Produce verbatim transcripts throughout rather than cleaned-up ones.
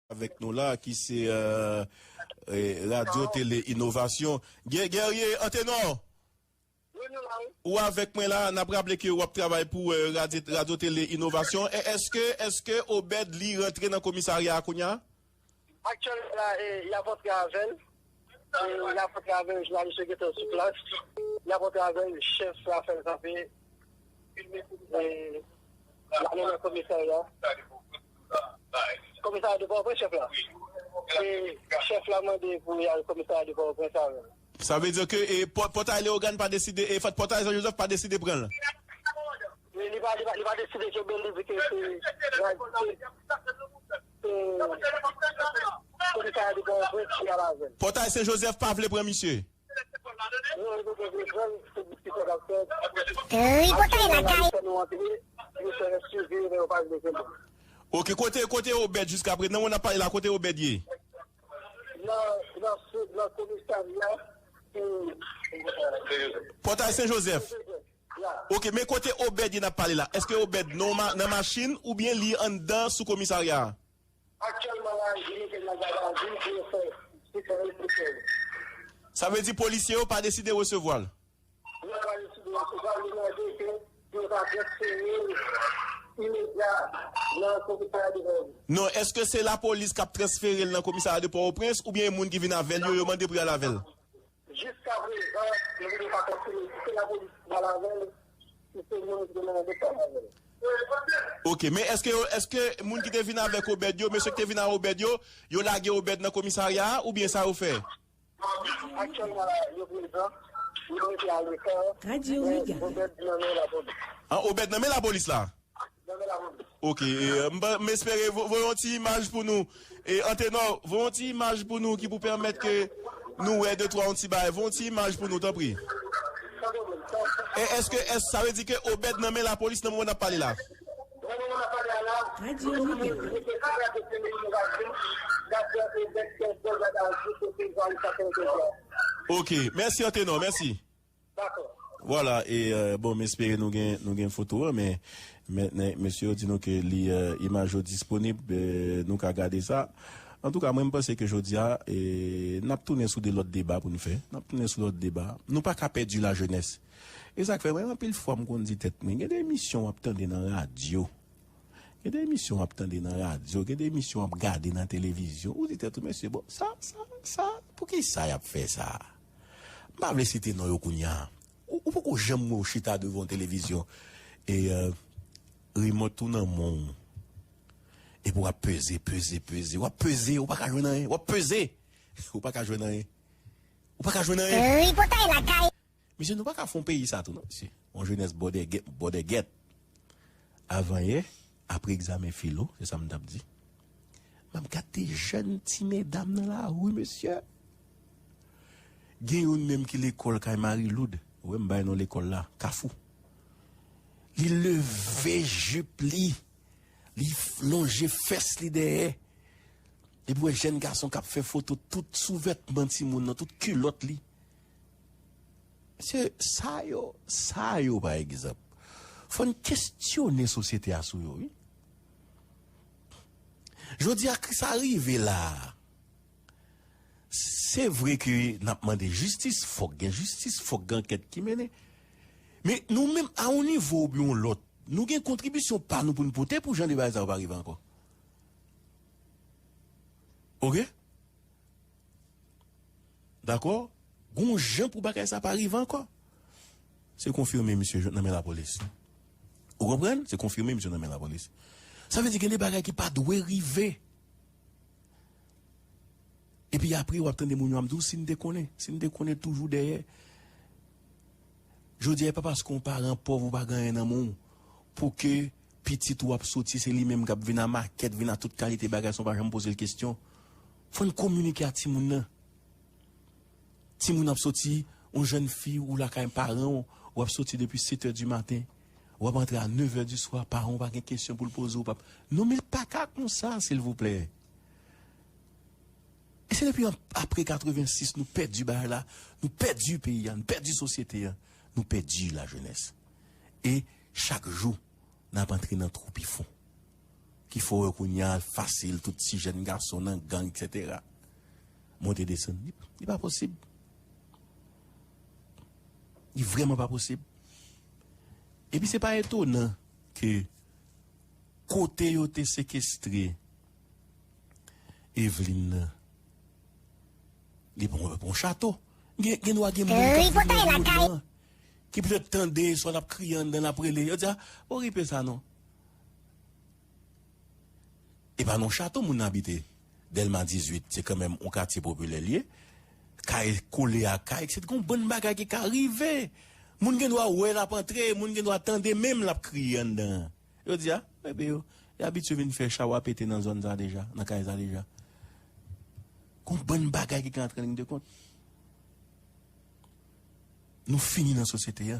Avèk nou la, ki se, euh, eh, Radyo Tele Inovasyon. Guerrier Antenor, ou avèk mwen la, n ap raple ke w ap travay pou, euh, Radyo, Radyo Tele Inovasyon. E èske, èske Obed li rantre nan komisarya a kounye a? Aktyèlman la, e, y ap antre avè l. E, y ap antre avè l, jounalis yo gentan sou plas. Y ap antre avè l, chèf la fè l kanpe. E, l ale nan komisarya. Komisarya de Pòtoprens, chèf la. E, chèf la mande pou y al komisarya de Pòtoprens avè l. Sa vle di ke, e, Pò-, Pòtay Leyogàn pa deside, e, Pòtay San Jozèf pa deside pran l. Li, li pa, li pa, li pa deside ke Obed li di ke se, se, se komisarya de Pòtoprens ki al avè l. Pòtay Sen Jozèf pa vle pran misye. Non, li pa vle pran l, se diskisyon k ap fèt. Ri Pòtay lakay. Fè nou antre, nou fè swivi, men yo pa vle kenbe. Ok, kote, kote Obed jiska prezan? Nan moman n ap pale la, kote Obed ye? Nan, nan, nan komisarya, e, Pòtay Sen Jozèf. Ok, men kote Obed ye n ap pale la? Èske Obed nan ma-, nan machin oubyen li anndan sou komisarya a? Aktyèlman la, li mete l nan gadavi pou yo fè sipèvizyon. Sa vle di polisye yo pa deside resevwa l? Yo pa deside resevwa l, yo mande ke pou yo ta transfere l imedya nan komisarya de Pòtoprens. Non, èske se lapolis k ap transfere l nan komisarya de Pòtoprens oubyen e moun ki vin avè l yo, yo mande pou y al avè l? Jiska prezan, nou vin pa konfime si se lapolis ki pral avè l, si se moun ki te mennen depòtasyon avè l. Ok, men èske yo, èske moun ki te vin avèk Obed yo, mesye ki te vin avèk Obed yo, yo lage Obed nan komisarya a, oubyen sa yo fè? Aktyèlman la, yo prezan, yo rete aleka, men Obed nan men lapolis. An, Obed nan men lapolis la? Ok, e, m, m espere vo-, voye yon ti imaj pou nou. E, Antenor, voye yon ti imaj pou nou ki pou pèmèt ke nou wè de twa yon ti bagay. Voye yon ti imaj pou nou, tanpri. E èske, èske sa vle di ke Obed nan men lapolis nan moman n ap pale la? Ok, mèsi Antenor, mèsi. Dakò. Vwala, e, euh, bon, m espere nou gen, nou gen foto a, men, men, men, mesye yo di nou ke li, euh, imaj yo disponib, euh, nou ka gade sa. Antouka, mwen, m panse ke jodi a, e, n ap tounen sou de lòt deba pou n fè. N ap tounen sou lòt deba. Nou pa ka pèdi lajenès. E sa k fè, mwen, anpil fwa, m konn di tèt mwen, gen de emisyon w ap tande nan radyo. Gen de emisyon w ap tande nan radyo, gen de emisyon w ap gade nan televizyon. Ou di tèt ou, mesye, bon, sa, sa, sa, poukisa y ap fè sa? M pa vle site non yo kounye a. Ou, ou poko janm wè w chita devan yon televizyon e, euh, remòt ou nan men w. Epi w ap peze, peze, peze. W ap peze, ou pa ka jwenn anyen. W ap peze, ou pa ka jwenn anyen. Ou pa ka jwenn anyen. Tripotay lakay. Mesye, nou pa ka fè yon peyi sa tou, non, mesye. Yon jenès bòdègèt, bòdègèt. Avanyè, apre egzamen filo, se sa m t ap di. M ap gade jèn ti medam nan lari, mesye. Gen youn menm ki lekòl kay Mari Loud. Ou wè m bay non lekòl la, Kafou. Li leve jip li, li f-, lonje fès li dèyè. Epi w wè jèn gason k ap fè foto tout souvètman timoun nan, tout kilòt li. Se sa yo, sa yo, pa egzanp. Fò n kestyone sosyete a sou yo, wi. Jodi a, sa rive la a. Se vre ke n ap mande jistis, fòk gen jistis, fòk gen ankèt ki mennen. Men nou menm, a yon nivo oubyen yon lòt, nou gen kontribisyon pa nou pou n pote pou jan de bagay sa yo pa rive ankò. Oke? Dakò? Gon jan pou bagay sa pa rive ankò. Se konfime misye nan men lapolis. Ou konprann? Se konfime misye nan men lapolis. Sa vle di gen de bagay ki pa dwe rive. Epi apre, w ap tande moun yo ap di w, "Si n te konnen, si n te konnen toujou dèyè." Jodi a, e pa paske yon paran pòv ou pa gen anyen nan men w, pou ke pitit ou ap soti, se li menm k ap vin a makèt, vin a tout kalite bagay, san w pa janm poze l kesyon. Fò n kominike ak timoun nan. Timoun ap soti, yon jèn fi ou lakay paran w, w ap soti depi sèt è di maten, w ap antre a nèf è di swa, paran w pa gen kesyon pou l poze w, pap. Non, men l pa ka konsa, silvouplè. E se depi an, apre katrevensis, nou pèdi bagay la, nou pèdi peyi a, nou pèdi sosyete a, nou pèdi lajenès. E chak jou, n ap antre nan twou pi fon. ki fè w wè kounye a fasil, tout ti jèn gason nan gang, etsetera. Monte desann. Li, li pa posib. Li vrèman pa posib. Epi se pa etonan ke kote yo te sekestre Evelyn nan, li pran yon chato. Gen, gen dwa gen moun ki ap viv nan vil nan, ki petèt tande, swa l ap kriye anndan, l ap rele. Yo di, a, pa okipe sa non. E pa nan yon chato moun nan abite. Dèlma dizuit, se kanmenm yon katye popilè li ye. Kay kole ak kay, se gon bann bagay ki ka rive. Moun gen dwa wè l ap antre, moun gen dwa tande menm l ap kriye anndan. Yo di, a, epi yo, yo abitye vin fè chawa pete nan zòn sa deja, nan kay sa deja. Gon bann bagay ki ka antre an liy de kont. Nou fini nan sosyete a.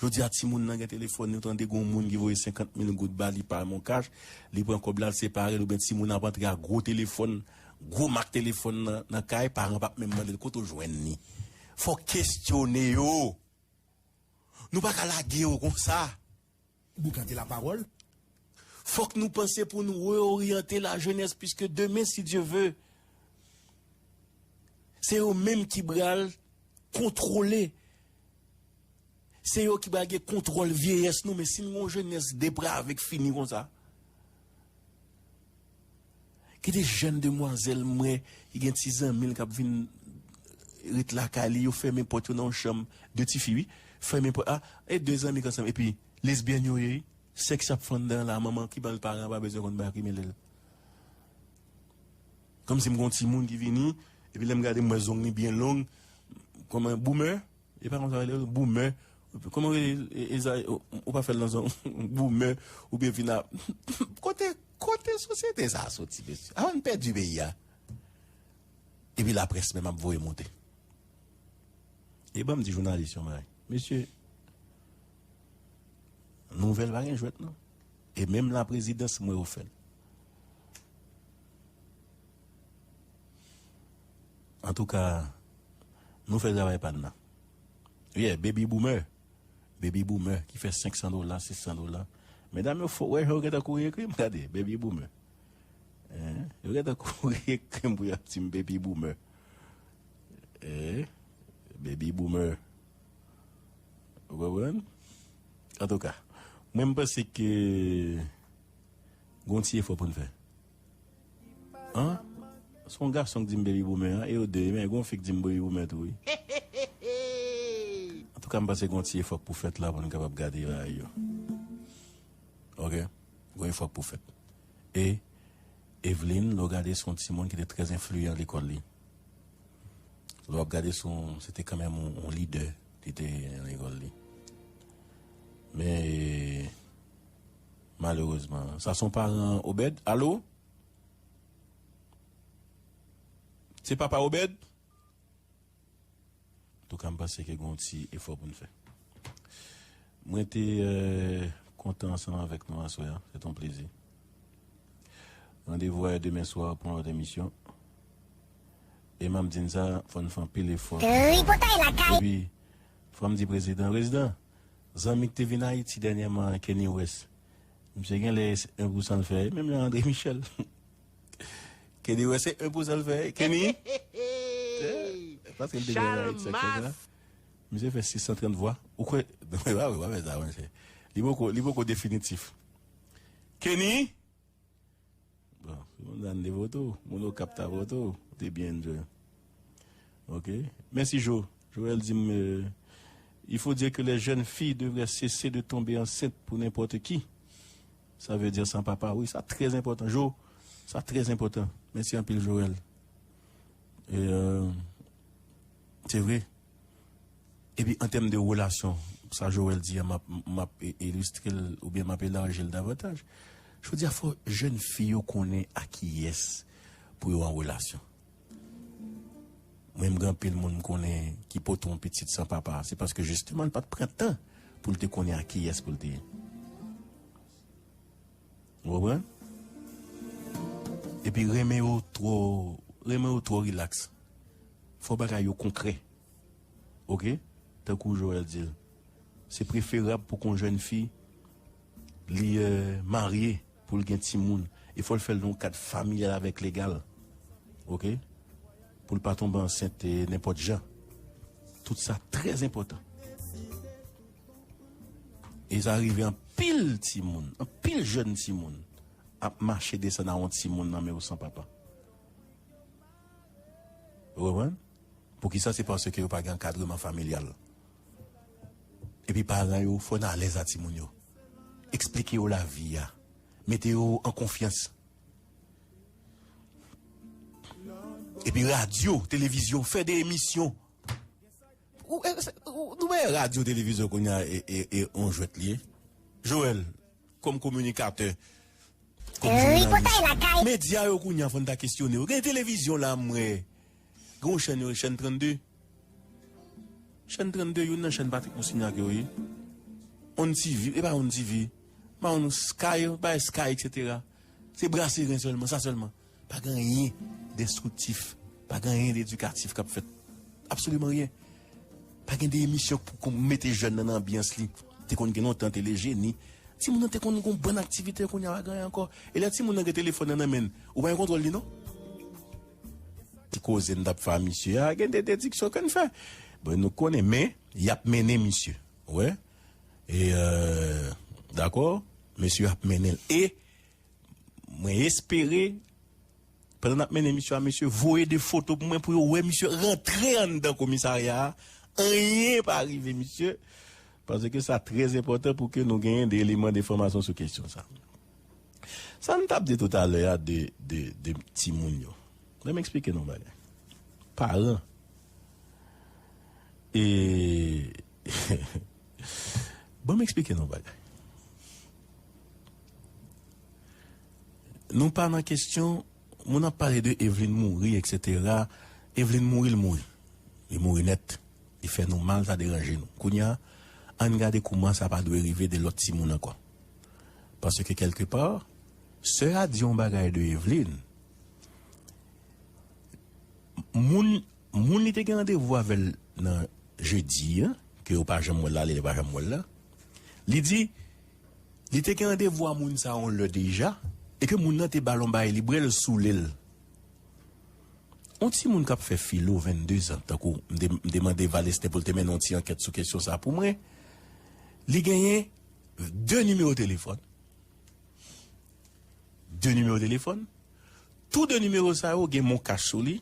Jodi a, timoun nan gen telefòn, nou tande gon moun ki voye senkant mil goud ba li pa MonCash, li pran kòb la, l separe l, oubyen timoun ap antre ak gwo telefòn, gwo mak telefòn nan, nan kay, paran p ap menm mande l kote w jwenn li. Fò w kesyone yo. Nou pa ka lage yo konsa. Boukante lapawòl. Fòk nou panse pou nou reoryante lajenès, puiske demen, si Dye ve, se yo menm ki pral kontwole. Se yo ki pral gen kontwòl vyeyès nou, men si n gon jenès deprave k fini konsa. Gen de jèn demwazèl m wè, ki gen ti zanmi l k ap vin ret lakay li, yo fèmen pòt yo nan yon chanm, de tifi wi, fèmen pòt, a, e de zanmi k ansanm, epi lesbyèn yo ye wi, sèks y ap fè anndan an la, manman ki ba l paran an pa bezwen konn bagay ki mele l. Kòmsi m gon timoun ki vini, epi lè m gade m wè zong li byen long, kòman, boomè, e pa konsa yo rele l, boomè. Kòman w rele l? E, e, Eza, ou, ou pa fè l nan zong, boomè, oubyen vin a, kote, kote sosyete sa a soti, mesye? Avan n pèdi peyi a. Epi laprès menm ap voye monte. E ban m di jounalis yon bagay. Mesye, nouvèl pa gen jwèt non. E menm laprezidans, m wè yo fè l. Antouka, nou fè travay pa n nan. Yeah, baby boomer. Baby boomer ki fè senk san dola, sis san dola. Medam yo fò, wè, yo gentan kouri ekri m, gade, baby boomer. Eh, yo gentan kouri ekri m pou y ap di m baby boomer. Eh, baby boomer. Ou konprann? Antouka, mwen m panse ke gon ti efò pou n fè. An? Se yon gason k di m baby boomer an, e yo de, men gon fi k di m baby boomer tou wi. Antouka, m panse gon ti efò k pou fèt la pou n kapab gade bagay yo. Ok? Gon efò k pou fèt. E Evelyn, lè w gade, se yon timoun ki te trè enfliyan lekòl li. Lè w ap gade, se yon, se te kanmenm yon, yon lidè li te nan lekòl li. Men, malerezman, sa se yon paran Obed. Alo? Se papa Obed? Antouka, m panse ke gen yon ti efò pou n fè. Mwen te, euh, kontan ansanm avèk nou aswè a. Se te yon plezi. Randevou a demen swa pou yon lòt emisyon. E m ap di n sa, fò n fè anpil efò. Tripotay lakay. Epi, fò m di prezidan, prezidan, zanmi k te vin Ayiti dènyèman, Kenny West, misye genlè se en pou san l fè, menm jan André Michel. Kenny West se en pou san l fè, Kenny. Paske l te vin Ayiti, sa k fè sa. Misye fè sis san trant vwa. Ou kwè? Wi, wi, wi, sa, monchè. Li poko, li poko definitif. Kenny! Bon, se moun nan te vote w, moun Okap ta vote w, ou te byen enjoy. Ok. Mèsi, Jo. Joël di m, euh, il faut dire que les jeunes filles devraient cesser de tomber enceinte pour n'importe qui. Ça veut dire sans papa. Wi, sa trè enpòtan, Jo. Sa trè enpòtan. Mèsi anpil, Joël. E, euh, se vre. Epi, an tèm de relasyon, sa Joël di a, m ap, m ap e-, ilistre l oubyen m ap elaji l davantaj. Jodi a, fò jèn fi yo konnen a kiyès pou yo an relasyon. Mwen, m gen anpil moun m konnen ki pote yon pitit san papa. Se paske, jisteman, l pa t pran tan pou l te konnen a kiyès pou l te ye. Ou konprann? Epi renmen yo twò, renmen yo twò rilaks. Fò bagay yo konkrè. Ok? Tankou Joël di l. Se preferab pou kon jèn fi Li euh, marye pou l gen timoun. E fò l fè l nan yon kad familyal avèk legal. Oke? Pou l pa tonbe ansent euh, nenpòt jan. Tout sa trè enpòtan. E sa rive anpil timoun, anpil jèn timoun ap mache desann a yon timoun nan men yo san papa. Ou konprann? Poukisa? Se paske yo pa gen ankadreman familyal. Epi paran yo fò n alèz a timoun yo. Eksplike yo lavi a. Mete yo an konfyans. Epi radyo, televizyon, fè de emisyon. Ou, e, se- ou- nou wè radyo, televizyon kounye a e, e, e on jwèt li ye. Joel, kòm kominikatè, kòm jounalist. Medya yo kounye a fò n ta kesyone yo. Gen televizyon la m wè. Gen yon chèn yo, chèn trannde. Chèn trannde, youn nan chèn Patrick Monsignac yo ye. On TV, e pa on TV. Pa on Sky, pa Sky, et cetera. Se brase ren sèlman, sa sèlman. Pa gen anyen destriktif, pa gen anyen dedikatif k ap fèt. Absoliman ryen. Pa gen de emisyon pou kon mete jèn nan nan anbyans li. Te konn gen lontan, Tele Jeni. Timoun nan te konn gon bann aktivite, kounye a pa gen anyen ankò. E lè timoun nan gen telefòn nan nan men l, ou pa gen kontwòl li non. Ti koze n t ap fè a misye a, gen de dediksyon ke n fè. Bon, nou konnen, men y ap mennen misye. Ou wè? E, euh, dakò? Mesye ap mennen l. E mwen espere, pandan n ap mennen misye a, mesye voye de foto pou mwen pou yo wè misye rantre anndan komisarya a, anyen pa rive misye. Paske sa trè enpòtan pou ke nou genyen de eleman de enfòmasyon sou kesyon sa. Sa m t ap di toutalè a de, de, de timoun yo. Ban m eksplike nou yon bagay. Paran. E, ban m eksplike nou yon bagay. Nou pa nan kesyon, moun ap pale de Evelyn mouri, et cetera. Evelyn mouri, l mouri. Li mouri nèt. Li fè nou mal, sa deranje nou. Kounye a, ann gade kouman sa pa dwe rive de lòt timoun ankò. Paske kèlkepa, sè a di yon bagay de Evelyn. Moun, moun li te gen randevou avè l nan jedi an, ke yo pa janm wè l la, li pa janm wè l la. Li di, li te gen randevou a moun sa yon lè deja, e ke moun nan te ba l yon bagay, li bwè l soule l. On timoun k ap fè filo vennde zan, tankou m te, m te mande Valestin pou l te mennen yon ti ankèt sou kesyon sa pou mwen, li genyen de nimewo telefòn. De nimewo telefòn. Tou de nimewo sa yo gen MonCash sou li.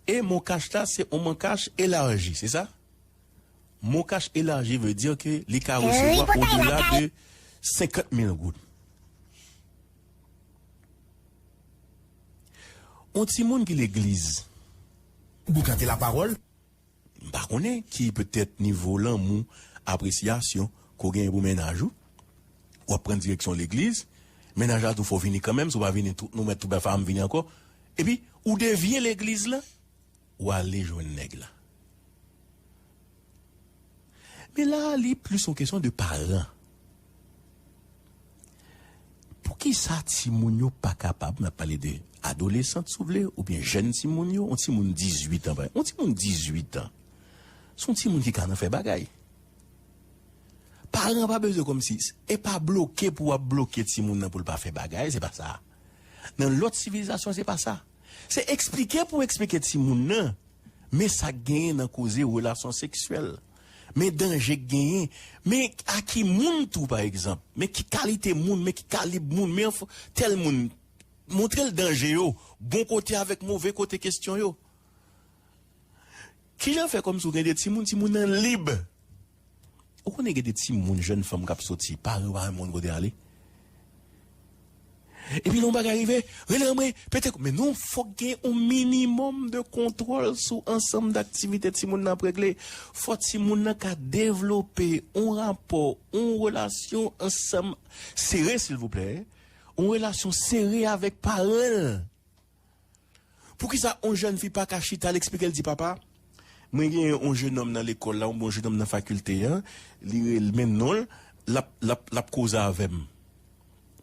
E MonCash la, se yon MonCash elaji, se sa? MonCash elaji vle di ke li ka resevwa odela de senkant mil goud. On timoun ki legliz. Boukante lapawòl. M pa konnen ki petèt nivo lanmou, apresyasyon ke w genyen pou mennaj ou. W ap pran direksyon legliz. Mennaj la tou fò vini kanmenm, si w pa vini, tou, nou mèt tou bèf a m vini ankò. Epi, ou devye legliz la, ou ale jwenn nèg la. Men la a, li plis yon kesyon de paran. Poukisa timoun yo pa kapab, n ap pale de adolesan, si w vle, oubyen jèn timoun yo, yon timoun dizuit an, pa egzanp, yon timoun dizuit an, se yon timoun ki ka nan fè bagay. Paran pa bezwen kòmsi, e pa bloke pou w ap bloke timoun nan pou l pa fè bagay, se pa sa. Nan lòt sivilizasyon, se pa sa. Se eksplike pou w eksplike timoun nan, men sa k genyen nan koze relasyon seksyèl. Men danje k genyen. Men a ki moun tou, pa egzanp. Men ki kalite moun, men ki kalib moun, men anf-, tèl moun. Montre l danje yo, bon kote avèk move kote kesyon yo. Kijan fè kòmsi w gen de timoun, timoun nan lib? Ou konnen gen de timoun, jèn fanm k ap soti, paran yo pa renmen konn kote y ale. Epi lè yon bagay rive, rele anmwe, pete kou. Men nou fòk gen yon minimòm de kontwòl sou ansanm d aktivite timoun nan ap regle. Fò timoun nan ka devlope yon rapò, yon relasyon ansanm sere, silvouplè. Yon relasyon sere avèk paran l. Poukisa yon jèn fi pa ka chita, l eksplike, l di, papa, mwen genyen yon jenòm nan lekòl la, yon bon jenòm nan fakilte a, li rele, men non l, l ap, l ap, l ap koze avè m.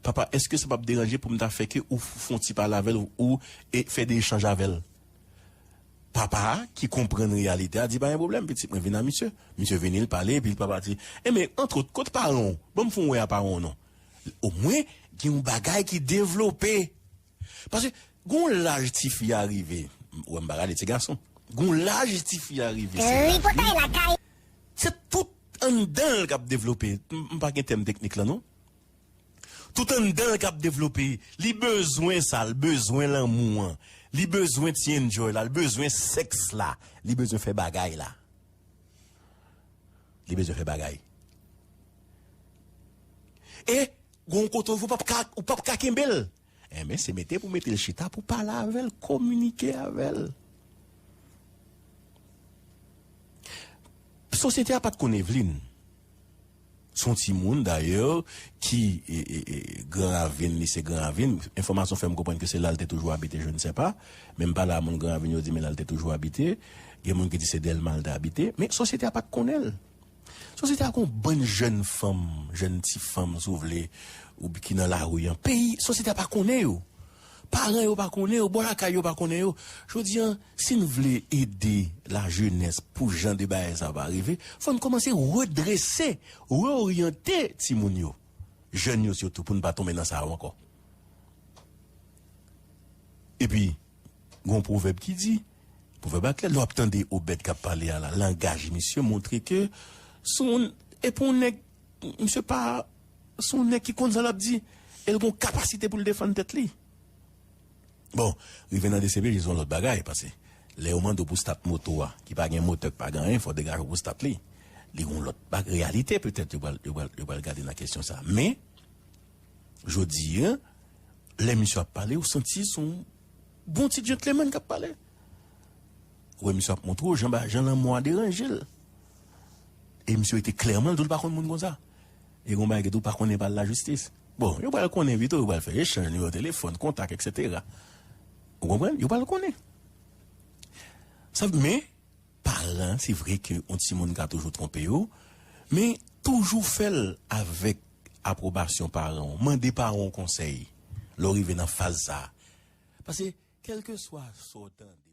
Papa, èske sa p ap deranje pou m ta fè ke ou f-, fè yon ti pale avè l, ou, e fè de echanj avè l? Papa a, ki konprann reyalite a, di, pa gen pwoblèm, pitit mwen, vin a misye. Misye vini, l pale, epi papa di, enben, antròt, kote paran w? Ban m fè w wè a paran w non. Omwen, gen yon bagay ki devlope. Paske, gon laj tifi a rive. Ou wè, m pa gade ti gason. Gon laj tifi a rive, se laj li. Tripotay lakay. Se tout anndan l k ap devlope. M, m pa gen tèm teknik lan, non. Tout anndan l k ap devlope. Li bezwen sa, li bezwen lanmou an. Li bezwen ti enjoy la, li bezwen sèks la. Li bezwen fè bagay la. Li bezwen fè bagay. E, gon kote ou p ap ka, ou p ap ka kenbe l. Enben, se mete pou mete l chita, pou pale avè l, kominike avè l. Sosyete a pa t konn Eveline. Se yon timoun, dayè, ki, e, e, e, Gran Ravin, li se Gran Ravin. Enfòmasyon fè m konprann ke se la l te toujou abite, je ne sais pas. Men m pale a moun Gran Ravin, yo di, men la l te toujou abite. Gen moun ki di se Dèlma l te abite. Men sosyete a pa t konnen l. Sosyete a gon bann jèn fanm, jèn ti fanm, si w vle, ou ki nan lari an. Peyi, sosyete a pa konnen yo. Paran yo pa konnen yo, bò lakay yo pa konnen yo. Jodi an, si n vle ede lajenès pou jan de bagay sa pa rive, fò n kòmanse redrese, reoryante timoun yo. Jèn yo sitou, pou n pa tonbe nan sa yo ankò. Epi, gon pwovèb ki di, pwovèb la klè, lè w ap tande Obed k ap pale a la, langaj misye montre ke se yon, e pou yon nèg, misye pa, se yon nèg ki konn sa l ap di, e l gon kapasite pou l defann tèt li. Bon, rive nan D C P J, se yon lòt bagay, paske lè yo mande w pou stat moto a, ki pa gen motè, ki pa gen anyen, fò w degaje w pou stat li. Li gon lòt bag, reyalite, petèt, yo pral, yo pral, yo pral gade nan kesyon sa. Men, jodi a, lè misye ap pale, ou santi se yon bon ti gentleman k ap pale. Ou wè misye ap montre w jan ba, jan lanmò a deranje l. E misye rete klèman, l di w l pa konn moun konsa. E gon bagay ki tou pa konnen pa al lajistis. Bon, yo pral konnen pito, yo pral fè echanj nimewo telefòn, kontak, etsetera. Ou konprann? Yo pral konnen. Sa, men, paran, se vre ke yon timoun ka toujou twonpe yo, men toujou fè l avèk apwobasyon paran w. Mande paran w konsèy lè w rive nan faz sa a. Paske, kèlkeswa sa w tande,